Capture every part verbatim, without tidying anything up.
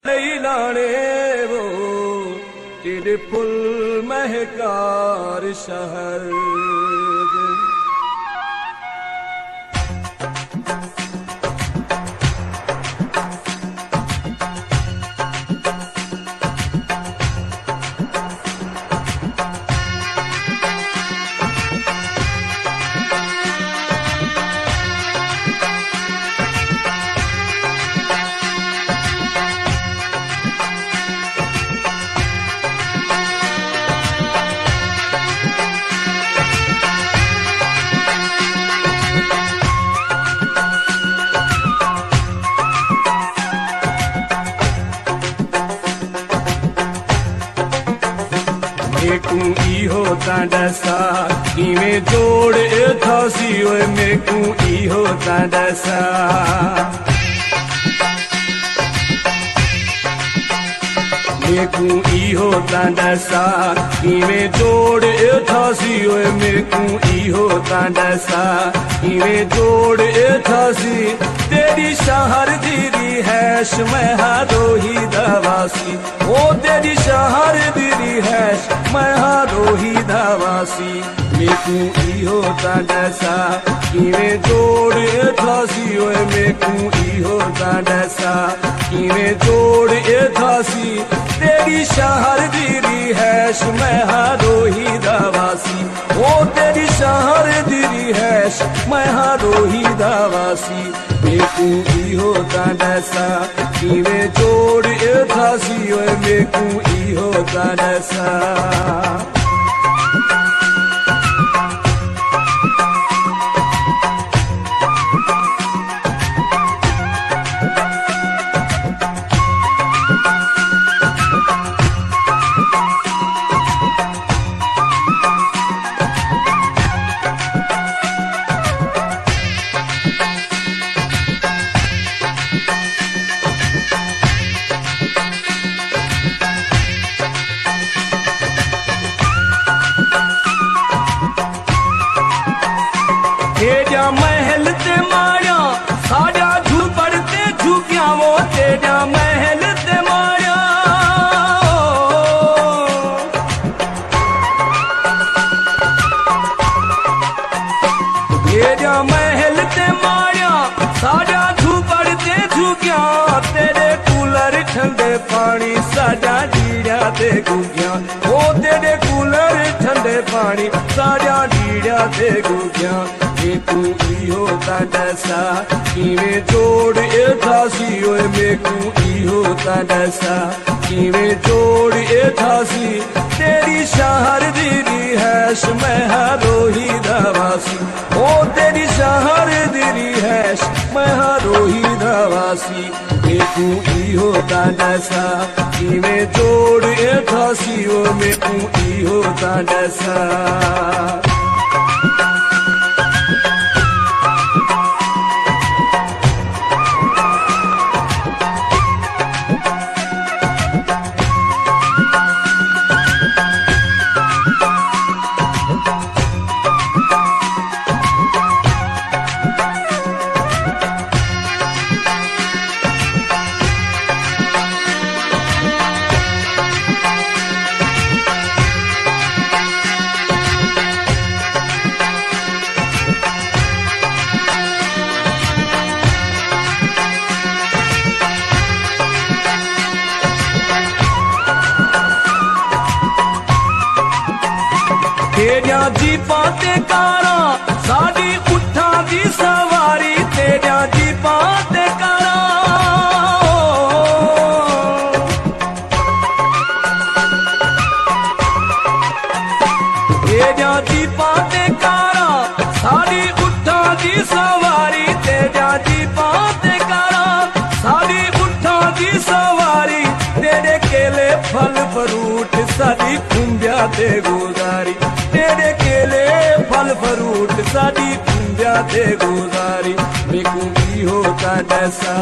نہیں لانے وہ تیرے پھل مہکار شہر دے۔ میکوں ایہو تاں ݙسا، کیویں جوڑ اے تھاسی اوئے، میکوں ایہو تاں ݙسا۔ میکوں ایہو تاں ݙسا، کیویں جوڑ اے تھاسی اوئے، میکوں ایہو تاں ݙسا، کیویں جوڑ اے تھاسی۔ تیݙی شہر دی رہائش، میں ہاں روہی دا واسی۔ او تیݙی شہر دی رہائش، میں ہاں روہی دا واسی۔ میکوں ایہو تاں ݙسا، کیویں جوڑ اے تھاسی اوئے، میکوں ایہو تاں ݙسا، کیویں جوڑ اے تھاسی۔ تیݙی شہر دی رہائش، میں ہاں روہی دا واسی۔ او تیݙی شہر دی رہائش، میں ہاں روہی دا واسی۔ میکوں ایہو تاں ݙسا، کیویں جوڑ اے تھاسی اوئے، میکوں ایہو تاں ݙسا۔ تیݙا محل تے ماڑیاں، ساݙا جھوپڑ تے جھکیاں، وہ تیݙا محل تے ماڑیاں۔ تیݙا محل تے ماڑیاں، ساݙا جھوپڑ تے جھکیاں، تیݙے کولر ٹھنڈے پاݨی، ساݙا ݙیڑھا تے گھگیاں۔ او تیݙے کولر ٹھنڈے پاݨی، ساݙا ݙیڑھا تے گھگیاں۔ میکوں ایہو تاں ݙسا، کیویں جوڑ اے تھاسی اوئے، میکوں ایہو تاں ݙسا، کیویں جوڑ اے تھاسی۔ تیݙی شہر دی رہائش، میں ہاں روہی دا واسی۔ او تیݙی شہر دی رہائش، میں ہاں روہی دا واسی۔ میکوں ایہو تاں ݙسا، کیویں جوڑ اے تھاسی او، میکوں ایہو تاں ݙسا۔ تیݙیاں جیپاں تے کاراں، ساݙی اٹھاں دی سواری، تیݙیاں جیپاں تے کاراں۔ تیݙیاں جیپاں تے کاراں، ساݙی اٹھاں دی سواری، تیݙیاں جیپاں تے کاراں، ساݙی اٹھاں دی سواری، تیݙے کیلے پھل فروٹ ساݙی کھمبیاں تے گزاری، تیݙے کیلے پھل فروٹ ساݙی کھمبیاں تے گزاری۔ میکوں ایہو تاں ݙسا،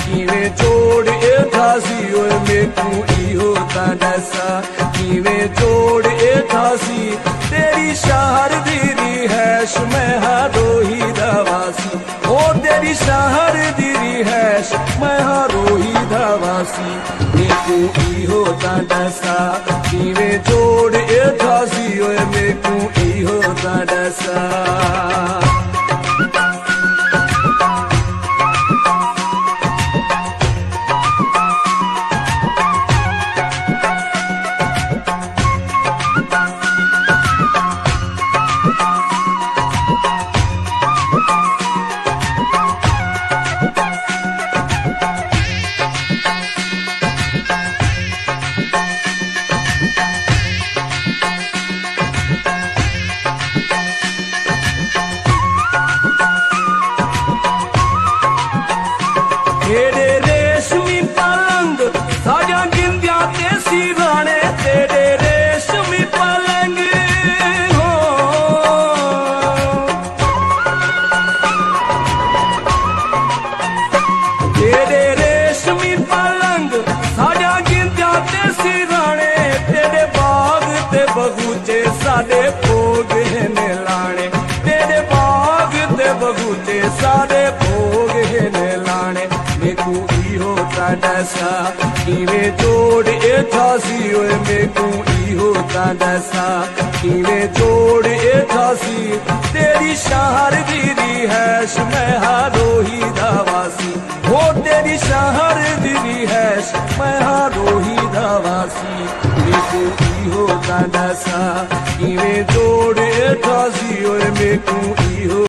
کیویں جوڑ اے تھاسی اوئے، میکوں ایہو تاں ݙسا، کیویں جوڑ اے تھاسی۔ تیݙی شہر دی رہائش، میں ہاں روہی دا واسی۔ او تیݙی شہر دی رہائش، میں ہاں روہی دا واسی۔ میکوں ایہو تاں ݙسا، کیویں جوڑ اے تھاسی اوئے، میکوں ایہو تاں ݙسا۔ تیݙے ریشمی پلنگ ساݙیاں گھندیاں تے سیراݨے، تیݙے ریشمی پلنگ ہو۔ تیݙے ریشمی پلنگ ساݙیاں گھندیاں تے سیراݨے، تیݙے باغ تے بغوچے ساݙے بھوڳ ہن لاݨے، تیݙے باغ تے بغوچے ساݙے بھوڳ ہن لاݨے۔ میکوں ایہو تاں ݙسا، کیویں جوڑ اے تھاسی اوئے، میکوں ایہو تاں ݙسا، کیویں جوڑ اے تھاسی۔ تیݙی شہر دی رہائش، میں ہاروہی دا واسی۔ ہو تیݙی شہر دی رہائش، میں ہاروہی دا واسی۔ میکوں ایہو تاں ݙسا، کیویں جوڑ اے تھاسی اوئے، میکوں